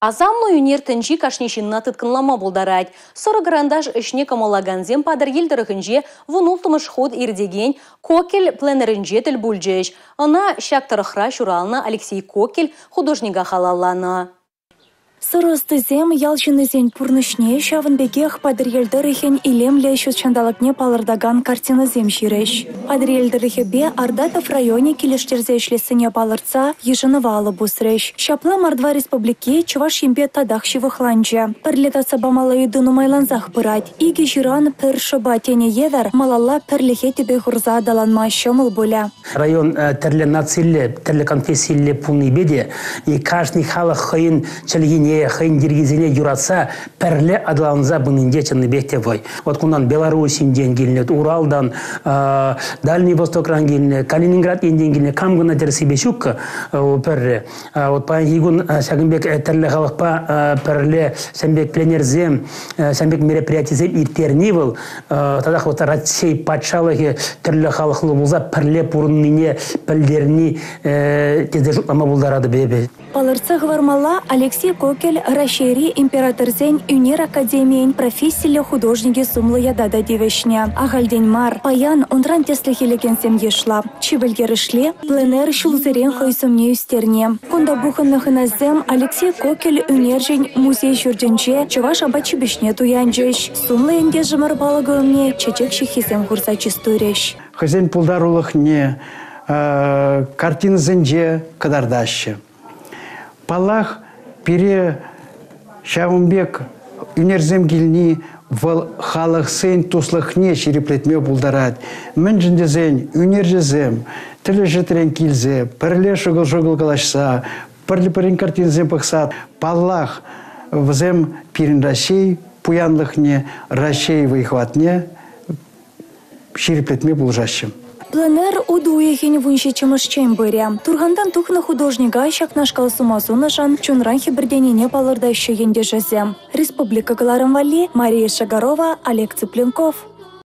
Асамлӑ ӳнер тӗнчи кашни ҫынна тыткӑнлама пултарать. Сӑрӑ кӑранташ ӗҫне кӑмӑллакансем Патӑрьел тӑрӑхӗнче 16-мӗш хут иртекен Кокель пленэрӗнче тӗл пулчӗҫ. Ӑна ҫак тӑрӑхра ҫуралнӑ Алексей Кокель художника халалланӑ. Сӑрӑ ӑстисем ял ҫыннисен пурнӑҫне, ҫавӑн пекех Патӑрьел тӑрӑхӗн илемлӗ ҫут ҫанталӑкне палӑртакан картинӑсем ҫырӗҫ. Патӑрьел тӑрӑхӗпе Ардатов районӗ килӗштерсе ӗҫлессине палӑртса йышӑнӑва алӑ пусрӗҫ. Ҫапла Мордва Республики Чӑваш Енпе татах ҫывӑхланчӗ. Пӗрле татса памалли ыйту нумайлансах пырать. Икӗ ҫыран пӗр шӑпа тенӗ евӗр малалла пӗрлӗхе тӗпе хурса аталанма ҫӑмӑл пулӗ. Район тӗрлӗ нациллӗ, тӗрлӗ конфессиллӗ пулнипе те кашни халӑх хӑйӗн чӗлхине, хӑйӗн йӗркисене юратса пӗрле аталанса пынинче чӑннипех те вӑй. Вот кунтан Белоруссинчен килнӗ, Уралтан, Дальний Востокран килнӗ, Калининград енчен килнӗ, кам кӑна тӗрӗссипе ҫуккӑ пӗрре. Вот паянхи кун ҫакӑн пек тӗрлӗ халӑхпа пӗрле ҫавӑн пек пленэрсем, ҫавӑн пек мероприятисем ирттерни вӑл татах вот Раҫҫей патшалӑхӗ тӗрлӗ халӑхлӑ пулса пӗрле пурӑннине пӗлтерни тесе шутлама пултаратӑп эпӗ. Палӑртса хӑвармалла, Алексей Кокель Раҫҫейри императорсен ӳнер академийӗн профессиллӗ художникӗ сумлӑ ята та тивӗҫнӗ. Ахальтен мар паян унран тӗслӗх илекенсем йышлӑ. Чи пӗлтерӗшли – пленэр ҫулсерен хӑй сумне ӳстерни. Кунта пухӑннӑ хӑнасем Алексей Кокель ӳнерҫӗн музей ҫуртӗнче чӑваш апат-ҫимӗҫне туянчӗҫ. Сумлӑ ентешӗмӗр палӑкӗ умне чечек ҫыххисем хурса чыс турӗҫ. Хӑйсен пултарулӑхне картинӑсенче кӑтартаҫҫӗ. Паллах, пире ҫавӑн пек ӳнерсем килни вӑл халӑхсен туслӑхне ҫирӗплетме пултарать. Мӗншӗн тесен ӳнерҫӗсем тӗрлӗ ҫӗртрен килсе пӗрле шӑкӑл-шӑкӑл калаҫса, пӗр-пӗрин картинисем пӑхса, паллах, вӗсем пирӗн Раҫҫей пуянлӑхне, Раҫҫей вӑй-хӑватне ҫирӗплетме пулӑшаҫҫӗ. Пленэр утӑ уйӑхӗн 17-мӗшчен пырӗ. Турхантан тухнӑ художника ҫакнашкал сума сунӑшӑн чунран хӗпӗртенине палӑртаҫҫӗ ентешӗсем. Республика кӑларӑм валли Мария Шагарова, Олег Цыпленков.